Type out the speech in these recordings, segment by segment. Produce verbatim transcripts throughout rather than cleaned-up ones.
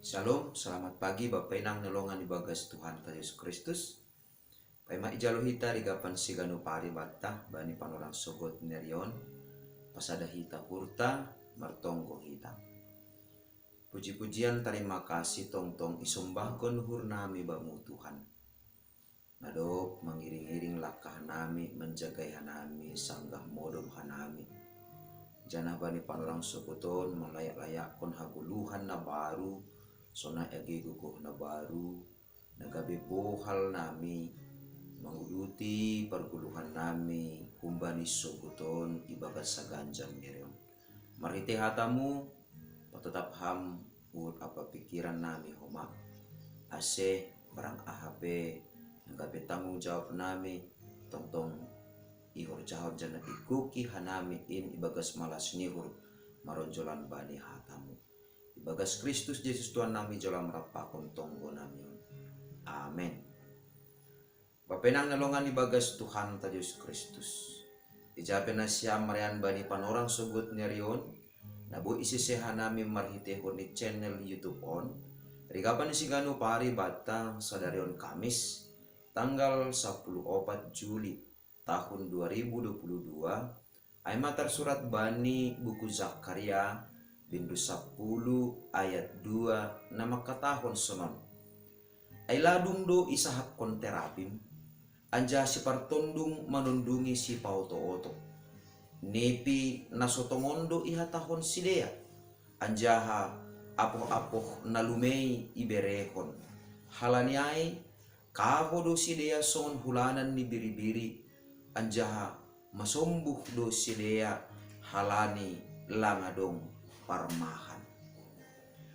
Shalom, selamat pagi Bapa Inang na longan ibagas Tuhanta Yesus Kristus. Paima ijalo hita rigapan siganu pari banta bani panorang sogot nerion, pasada hita hurta, martonggo hita. Puji-pujian tarima kasih tongtong isombahkon hurnami bamu Tuhan. Nadop mangiring-iring langkah nami, manjagai hanami, sanggah modom hanami. Janah bani panorang sogoton manglayak-layakkon hagoluhan na baru, sonai age gogoh na baru, na gabe bohal nami, manguduti pargoluhan nami humbani sogoton ibagas saganjang nerion. Marhitei hatamu, patotap ham uhur ampa pikiran nami homa, ase barang aha pe na gabe tanggung jawab nami, tongtong ihorjahon janah ikuki hanami in ibagas malas ni uhur maronjolan bani hatamu. Ibagas Kristus Jesus Tuhan nami jalo marampakon tonggo nami on. Amen. Bapa Inang na longan ibagas Tuhanta Jesus Kristus. Ija pe nasiam marean bani panorang sogot nerion, na boi isese hanami marhiteihon ni channel YouTube on, rigapan siganu pari banta sadarion Kamis, tanggal sapuluh opat Juli tahun dua ribu dua puluh dua, ai ma tarsurat bani buku Zakaria, bindu sapuluh ayat dua na mangkatahon sonon. Ai ladung do isahapkon terapim, anjaha sipartondung manondungi sipaoto-oto. Nipi na so tongon do ihatahon sidea, anjaha apoh-apoh na lumei iberehon. Halani ai, kaho do sidea songon hulanan ni biri-biri, anjaha masombuh do sidea halani lang adong parmahan.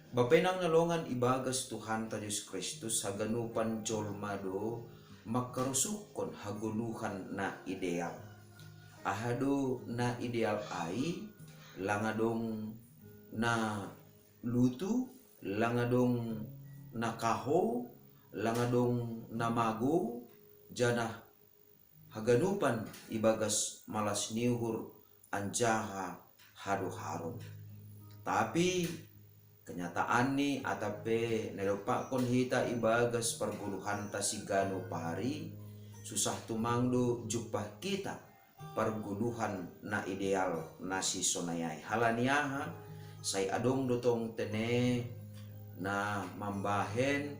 Bapa Inang na longan ibagas Tuhanta Jesus Kristus, haganupan jolma do mangkarusukkon hagoluhan na ideal. Aha do na ideal ai? Lang adong na lutu, lang adong na kaho, lang adong na magou, janah haganupan ibagas malas ni uhur anjaha hadoharon. Tapi kenyataanni atap pe na idompakkon hita ibagas pargoluhanta siganu pari, susah tumang do jumpah hita pargoluhan na ideal na sisonai ai. Halani aha? Sai adong do tong tene na mambahen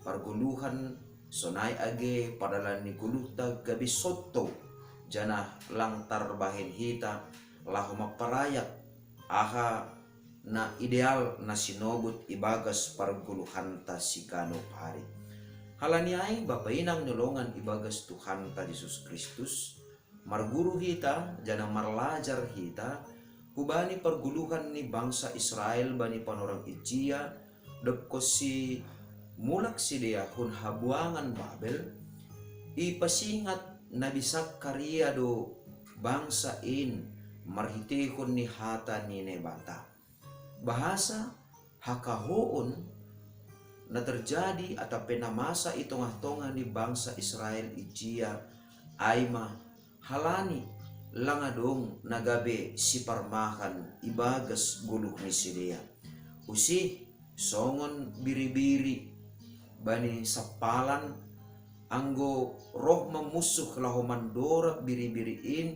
pargoluhan sonai age pardalan ni goluhta gabe sontou, janah lang tarbahen hita laho mamparayak aha na ideal na sinobut ibagas pargoluhanta siganu pari. Halani ai, Bapa Inang na longan ibagas Tuhanta Jesus Kristus, marguru hita janah marlajar hita hubani pargoluhan ni bangsa Israel bani panorang ijia, dob konsi mulak sidea hun habuangan Babel, ipasingat Nabi Sakaria do bangsa in marhiteihon ni hata ni Naibata. Bahasa hakahoon na terjadi atap pe na masa i tongah-tongah ni bangsa Israel ijia, ai ma halani lang adong na gabe siparmahan ibagas goluh ni sidea. Usih songon biri-biri bani sampalan, anggo roh ma munsuh laho mandorab biri-biri in,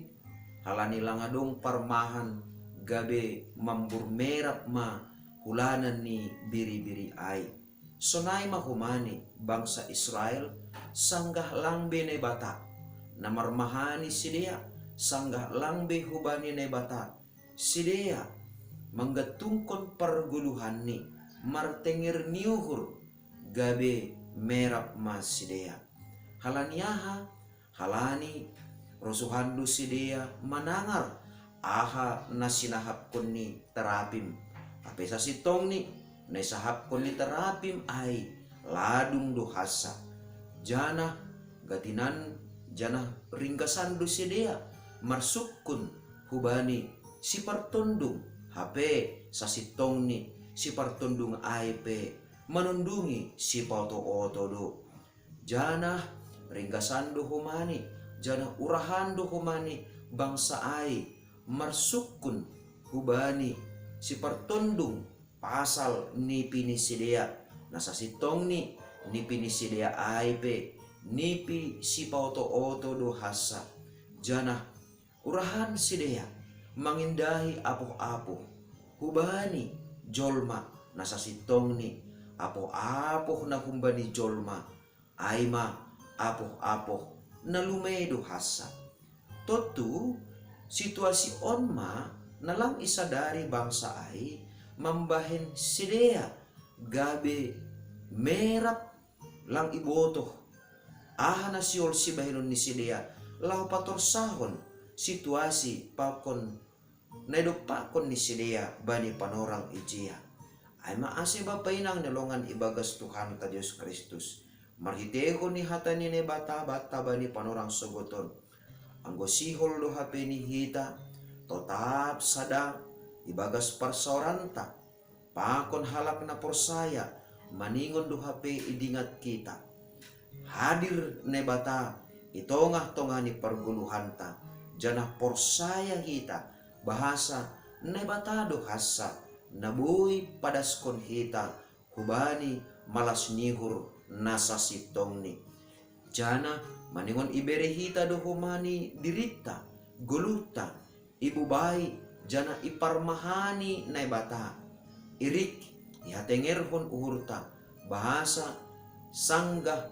halani lang adong parmahan, gabe mambur merap ma hulanan ni biri-biri ai. Sonai ma humani bangsa Israel, sanggah lang be Naibata na marmahani sidea, sanggah lang be hubani Naibata sidea manggantungkon pargoluhanni, martenger ni uhur, gabe merap ma sidea. Halani aha? Halani rosuhan do sidea manangar aha na sinahapkon ni terapim. Hape sasintongni na isahapkon ni terapim ai ladung do hansa, janah gatinan, janah ringgasan do sidea marsungkun hubani sipartondung, hape sasintongni sipartondung ai pe manondungi sipaoto-oto do. Janah ringgasan do humani, janah urahan do humani bangsa ai marsungkun hubani sipartondung pasal nipi ni sidea, na sasintongni nipi ni sidea ai pe nipi sipaoto-oto do hansa. Janah urahan sidea mangindahi apoh-apoh hubani jolma na sasintongni, apoh-apoh na humbani jolma, ai ma apoh-apoh na lumei do hansa. Tontu, situasi on ma na lang isadari bangsa ai mambahen sidea gabe merap, lang ibotoh aha na sihol sibahenon ni sidea laho patorsahon situasi pakon na idompakkon ni sidea bani panorang ijia. Ai ma ase Bapa inang na longan ibagas Tuhanta Jesus Kristus, marhiteihon ni hata ni Naibata banta bani panorang sogoton, anggo sihol do hape ni hita totap sada ibagas parsaoranta pakon halak na porsaya, maningon do hape idingat hita. Hadir Naibata i tongah-tongah ni pargoluhanta, janah porsaya hita bahasa Naibata do hansa na boi padaskon hita hubani malas ni uhur na sasintongni. Janah maningon ibere hita do homa ni dirinta, goluhta, ibubai janah iparmahani Naibata. Irik ihatengerhon uhurta, bahasa sanggah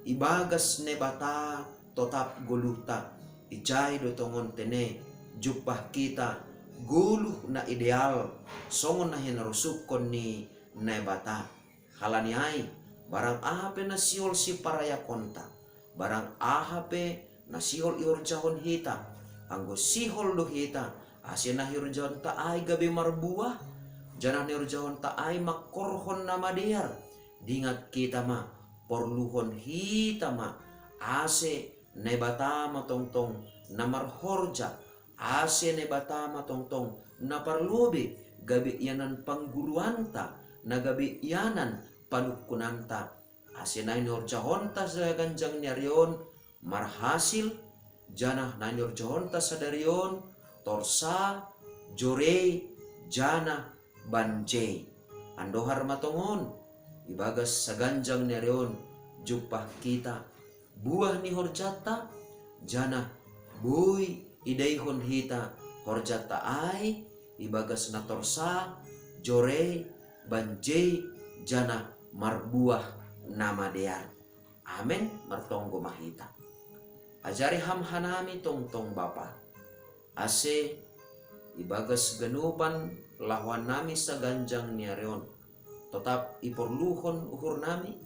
ibagas Naibata totap goluhta, ijai do tongon tene jumpah hita goluh na ideal songon na hinarosuhkon ni Naibata. Halani ai, barang aha pe na sihol siparayakonta, barang aha pe na sihol ihorjahon hita, anggo sihol do hita, ase na ihorjahonta ai gabe marbuah, janah na ihorjahonta ai mangkorhon na madear, dingat hita ma, porluhon hita ma, ase Naibata ma tongtong na marhorja, ase Naibata ma tongtong na parlobei, gabe ianan pangguruanta, na gabe ianan panungkunanta, ase na inihorjahonta saganjang ni ari on marhasil, janah na inihorjahonta sadari on torsa, jorei, janah banjei. Andohar ma tongon, ibagas saganjang ni ari on jumpah hita buah ni horjanta, janah boi idaihon hita horjanta ai ibagas na torsa, jorei, banjei, janah marbuah na madear. Amen. Martonggo ma hita. Ajari Ham hanami tongtong Bapa, ase ibagas ganupan lahoannami saganjang ni ari on, totap iporluhon uhurnami,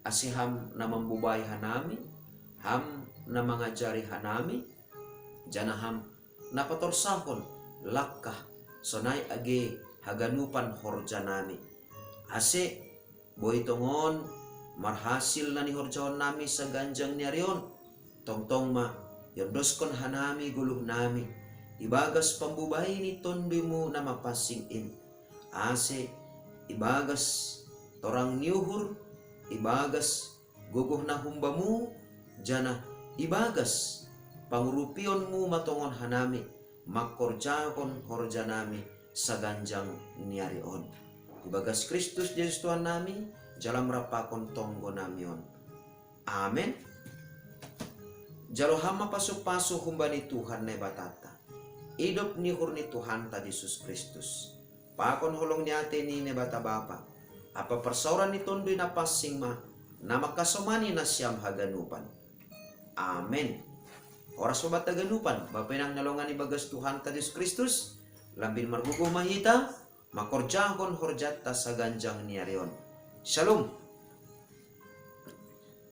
ase Ham na mambubai hanami, Ham na mangajari hanami, janah Ham na patorsahon langkah sonai age haganupan horjanami. Ase boi tongon marhasil na nihorjahonnami saganjang ni ari on, tongtong ma iondoskon hanami goluhnami ibagas pambubai ni TonduyMu na mapansing in, ase ibagas torang ni uhur, ibagas gogoh na humbaMu, janah ibagas pangurupionMu ma tongon hanami mangkorjahon horjanami saganjang ni ari on. Ibagas Kristus Jesus Tuhannami, jala marampakon tonggonami on. Amen. Jalo Ham ma pasu-pasu humbani Tuhan Naibatanta, idop ni uhur ni Tuhanta Jesus Kristus, pakon holong ni atei ni Naibata Bapa, ampa parsaoran ni Tonduy Napansing ma na mangkasomani nasiam haganupan. Amen. Horas ma banta haganupan, Bapa inang na longan ibagas Tuhanta Jesus Kristus, lambin margogoh ma hita mangkorjahon horjanta saganjang ni ari on. Shalom.